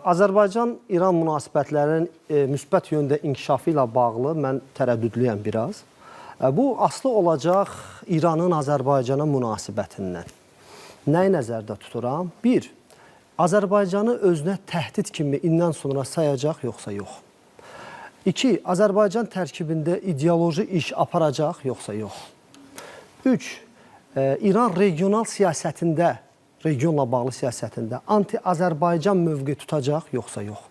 Azərbaycan-İran münasibətlərinin müsbət yöndə inkişafı ilə bağlı mən tərəddüdlüyəm biraz. Bu asılı olacaq İranın Azərbaycana münasibətindən. Nəyi nəzərdə tuturam? Bir, Azərbaycanı özünə təhdid kimi indən sonra sayacaq yoxsa yox? İki, Azərbaycan tərkibində ideoloji iş aparacaq yoxsa yox? Üç, İran regional siyasətində, regionla bağlı siyasətində anti-Azərbaycan mövqe tutacaq yoxsa yox?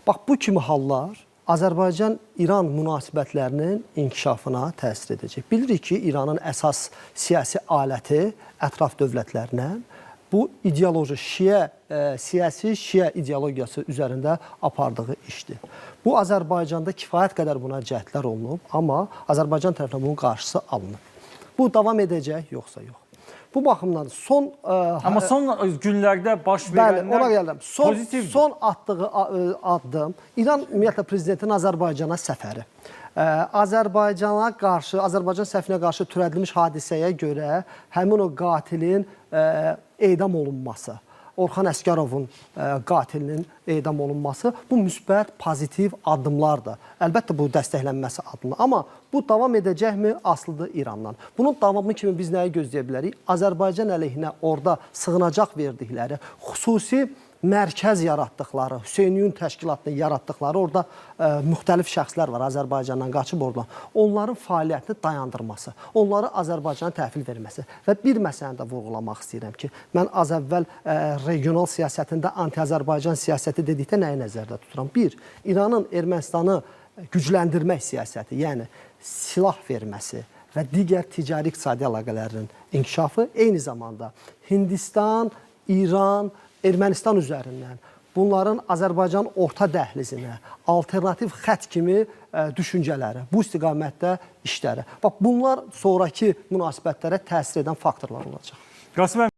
Bax, bu kimi hallar Azərbaycan-İran münasibətlərinin inkişafına təsir edəcək. Bilirik ki, İranın əsas siyasi aləti ətraf dövlətlərlə bu ideoloji şiə, siyasi şiə ideologiyası üzərində apardığı işdir. Bu Azərbaycanda kifayət qədər buna cəhdlər olunub, amma Azərbaycan tərəfindən bunun qarşısı alınıb. Bu davam edəcək yoxsa yox? Bu baxımdan son Amma son günlərdə baş Bəli, verənlər ona gəlirəm. Son, pozitivdir. son atdığı addım İran ümumiyyətlə prezidentinin Azərbaycana səfəri. Azərbaycana qarşı, Azərbaycan səfinə qarşı törədilmiş hadisəyə görə həmin o qatilin edam olunması, Orxan Əsgərovun qatilinin edam olunması bu müsbət, pozitiv addımlardır. Əlbəttə bu dəstəklənməsi addımlar. Amma bu davam edəcəkmi? Asılıdır İrandan. Bunun davamı kimi biz nəyi gözləyə bilərik? Azərbaycan əleyhinə orada sığınacaq verdikləri, xüsusi mərkəz yaratdıqları, Hüseyniyun təşkilatını yaratdıqları orada müxtəlif şəxslər var Azərbaycandan qaçıb oradan. Onların fəaliyyətini dayandırması, onları Azərbaycana təhvil verməsi. Və bir məsələni də vurğulamaq istəyirəm ki, mən az əvvəl regional siyasətində anti-Azərbaycan siyasəti dedikdə nəyi nəzərdə tuturam? Bir, İranın Ermənistanı gücləndirmək siyasəti, yəni silah verməsi və digər ticari iqtisadi əlaqələrinin inkişafı, eyni zamanda Hindistan, İran, Ermənistan üzərindən bunların Azərbaycan orta dəhlizinə alternativ xətt kimi düşüncələri, bu istiqamətdə işləri. Bax, bunlar sonrakı münasibətlərə təsir edən faktorlar olacaq. Qasım.